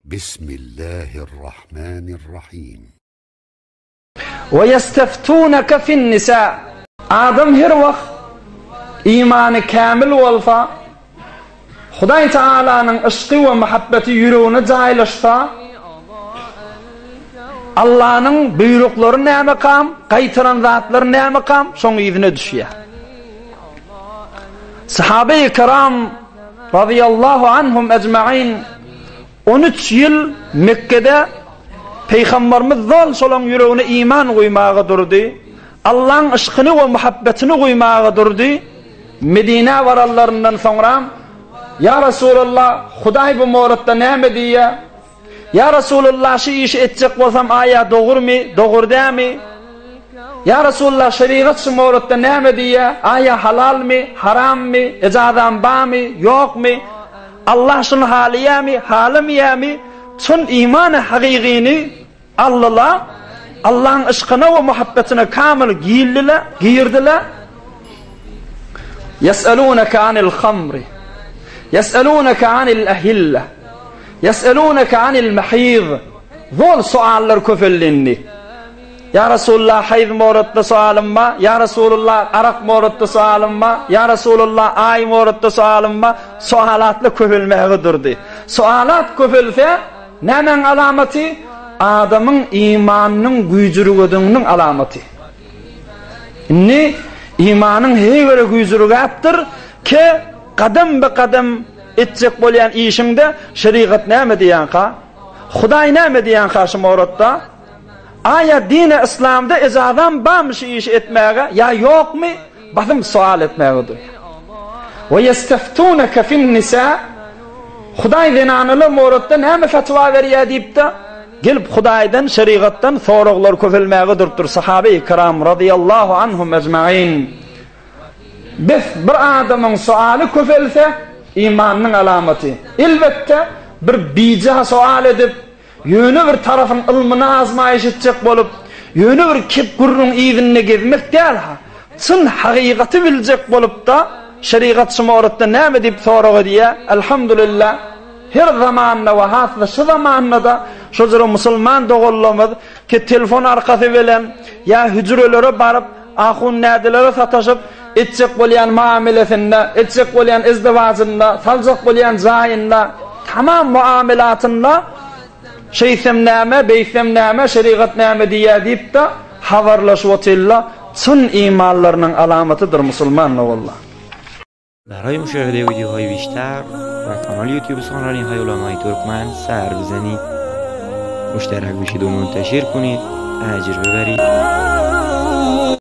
Bismillahirrahmanirrahim. We ýesteftuneke fin-nisa. Adam her wagt imany kämil bolsa, Hudaý Tagalanyň yşky we muhabbeti ýüregine jaýlaşsa, Allanyň buýruklary nämekam, gaýtaran zatlary nämekam, şoň yzyna düşýär. Sahabe-i kiram razyýallahu anhum ejmain 13 ýyl Mekgede Peýgamberimiz zol şolaň ýüregine iman guýmaga durdy. Allaň yşkyny we muhabbetini guýmaga durdy. Medinä baranlaryndan soňram, Ýa Resulallah, Hudaý bu moratda näme diýýär? Ýa Resulallah, şu işi etjek bolsam aýa dogrumy, dogry dämi? Ýa Resulallah, şerigat şu moratda näme diýýär? Aýa halalmy, harammy, ejazam barmy, ýokmy? Allah şuny halaýarmy, halamaýarmy? Çyn imany hakykyny aldylar, Allahyň yşkyna we muhabbetine kamyl girdiler, girdiler. Ýes'elûneke anil hamri. Ýes'elûneke anil ehille. Ýes'elûneke anil mahid. Zol suallar köpeldi indi. Ýa Resulullah haýz moratda sualym bar, Ýa Resulullah arak moratda sualym bar, Ýa Resulullah aý moratda sualym bar. Sualatlar köpelmäge durdy. Sualat köpelse nämäň alamaty? Adamyň imanynyň güýjürgediginiň alamaty. Indi imanyň heýwere güýjürgäpdir, ke gadam be gadam etjek bolýan işiňde şerigat näme diýýänka? Hudaý näme diýýänka şu moratda? Aýa dine yslamda ejazam barmy şu işi etmäge ýa ýokmy? Basym sual etmäge durýar. We ýesteftuneke fin nisa Hudaý zenanalar moratda näme fetwa berýär diýipde, gelip Hudaýdan, şerigatdan soraglar köpelmäge durupdyr sahabe-i kiram razyýallahu anhum ejmain. Bes bir adamyň sualy köpelse imanynyň alamaty. Elbetde bir bija sual edip Ýöne bir tarapyň ylmyny azmaýyş etjek bolup, ýöne bir kep gürrüň yzynda gezmek däl-ha, çyn hakykaty biljek bolup-da, şerigat şu moratda näme diýip sorag edýär, Elhamdülillah, her zamanda we has-da şu zamanda-da şo jüre musulman doganlarymyz ki telefon arkasy bilen ýa hüjrelere baryp, ahun-nädelere sataşyp, etjek bolýan muamelesinde, etjek bolýan izdiwajynda, saljak bolýan jaýynda, tamam muamelatynda şeýtsem näme, beýtsem näme, şerigat näme diýýär diýip-de habarlaşyp otyrlar, çyn imanlarynyň alamatydyr musulman doganlar. برای مشاهده ویدیوهای بیشتر و کانال یوتیوب سخنرانی های علمای ترکمن سر بزنید مشترک بشید و منتشر کنید اجر ببرید.